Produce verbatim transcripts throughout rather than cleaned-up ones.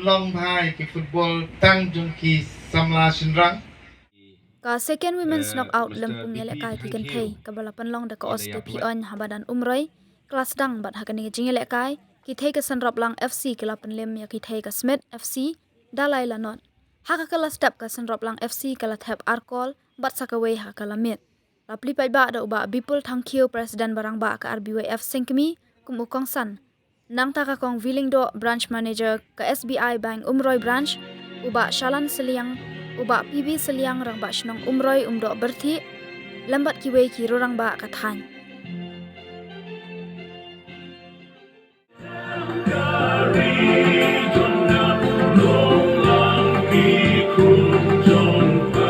Long bha ïa ki football tang jong ki samla shynrang. Ka Second Women's Knockout lem pung ïalehkai ki kynthei kaba la pynlong da ka Auste Phi Ong ha madan Umroi ka la sdang bad ha kane ka jingïalehkai ki thei ka Synroplang F C ki la pynlem ïa ki thei ka Smit F C da lai la not. Ha ka kylla step ka Synroplang F C ka la thep ar kol bad sa kawei ha ka kylla miet. La plie paidbah da u Bah Bipul Thangkhiew, President ba rangbah ka R B Y F Sengkmie kum u kongsan. Nangta ka Kong Wilingdoh, Branch Manager ka S B I Bank Umroi Branch, u Bah Shalan Sylliang, u Bah P B Sylliang, Rangbah Shnong Umroi Umdoh Berthih, lem bad kiwei ki riew rangbah ka thaiñ. Eight, seven, four, three, two, one, go.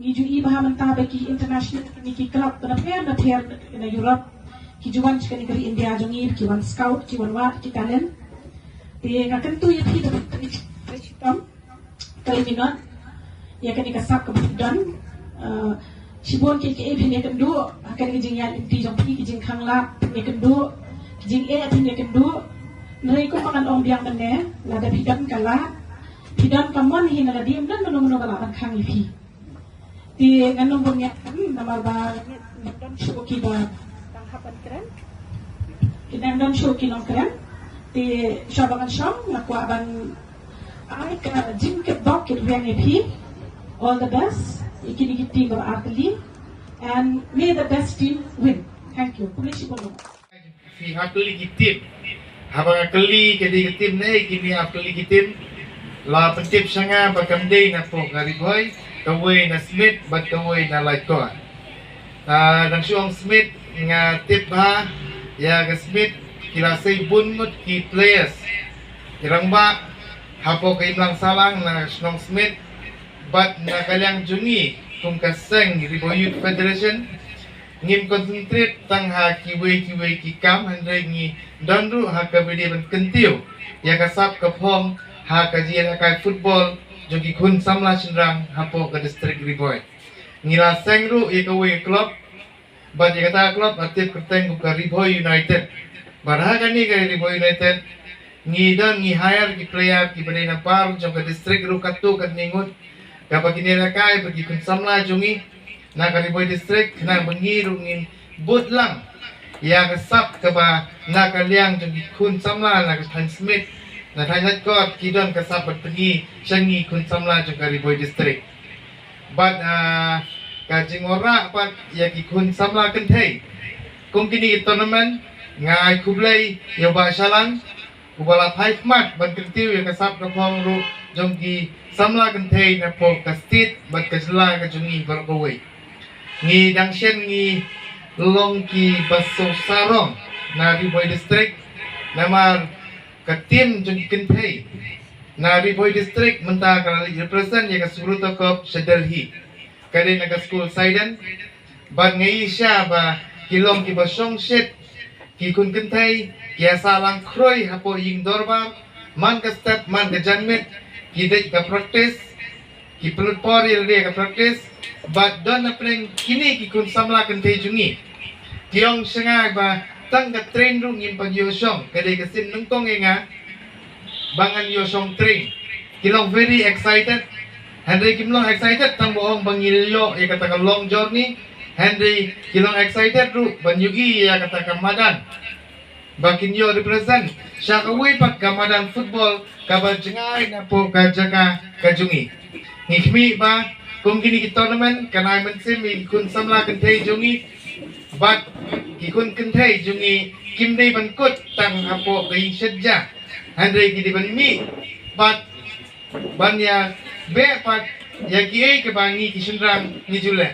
Ngi ju i bha mynta ba ki international, kine ki club na pher na pher na Europe ki ju wan sha kane ka ri India jong ngi, ki wan scout, ki wan wad ki talent. Te nga kyntu ïa phi da phi shitom, kali minot ïa kane ka sap kaba phi don. Eh, shibun ki ki phin ïakynduh ha kane ka jingïaid lynti jong phi, ki jingkhang lad phin ïakynduh, ki jingeh phin ïakynduh. Hynrei kumba ngan ong biang mynne, lada phi don ka lad, phi don ka mon hi, na lade ym don mano mano ba lah ban khang ïa phi. Te ngan ym bun ïa, hmm, namar ba ngan don shuh kiba dang hap ban kren. Ki dang don shuh ki nongkren. Te shuwa ba ngan shong, nga kwah ban ai ka jingkitbok kitrwiang ïa phi. All the best ïa kine ki team ba ar tylli, and may the best team win. Thank you. Khublei shibun. Phi ha kylli ki team. Haba nga kylli ka dei ka team ne, kine ha kylli ki team. La pyntip sha nga ba kam dei na pdeng ka Ri Bhoi, kawei na Smit bad kawei na Laitkor. Ah, dang shu ong Smit, nga tip bha ïa ka Smit, ki la sei bun ngut ki players, ki rangbah hapoh ka imlang sahlang na shnong Smit. Bad na ka liang jong ngi kum ka seng Ri Bhoi Youth Federation, ngim concentrate tang ha kiwei kiwei ki kam, hynrei ngi don ruh ha kaba dei ban kyntiew ïa ka sap ka phong ha ka jingïalehkai football jong ki khun samla shynrang hapoh ka district Ri Bhoi. Ngi la seng ruh ïa kawei ka club, bad ïa kata ka club la tip kyrteng kum ka Ri Bhoi United. Bad ha kane ka Ri Bhoi United ngi don, ngi hire ki player kiba dei na bar jong ka district ruh katto katne ngut, kaba kin ïalehkai bad ki khun samla jong ngi na ka Ri Bhoi District, khnang ba ngi ruh ngin bud lang ïa ka sap kaba na ka liang jong ki khun samla na ka thaiñ Smit, na thaiñ Laitkor, ki don ka sap ban pyni sha ngi khun samla jong ka Ri Bhoi District. Bad, ah, ka jingwanrah pat ïa ki khun samla kynthei kum kine ki tournament, nga ai khublei ïa u Bah Shalan, uba la phai khmat ban kyntiew ïa ka sap ka phong ruh jong ki samla kynthei napoh ka state bad ka jylla ka jong ngi baroh kawei. Ngi dang shen ngi long kiba sngewsarong na Ri Bhoi District, namar ka team jong ki kynthei na Ri Bhoi District mynta ka la leit represent ïa ka Subrata Cup sha Delhi. Ka dei na ka skul Saiden. Bad nga ïohi sha ba ki long kiba shong shit, ki khun kynthei ki ïa sah lang khroi hapoh ïing dorbar, man ka step man ka janmiet ki dei ka practice, ki pynlut por ïa lade ka practice. Bad don na pdeng kine ki khun samla kynthei jong ngi, ki ong sha nga ba tang ka train ruh ngim pat ïoh shong, ka dei ka sien nyngkong ïa nga ba ngan ïoh shong train. Ki long very excited. Hynrei kim long excited tang ba ong ba ngi ïoh ïa kata ka long journey. Hynrei ki long excited ruh ban ïohi ïa kata ka madan ba kin ïoh represent sha kawei pat ka madan football kaba jngai napoh ka jaka ka jong ngi. Ngi khmih ba kum kine ki tournament kan ai mynsiem ïa ki khun samla kynthei jong ngi. Bad ki khun kynthei jong ngi kim dei ban kut tang hapoh ka ïing shet ja, hynrei ki dei ban mih bad ban ïa beh pat ïa kiei kaba ngi ki shynrang ngi ju leh.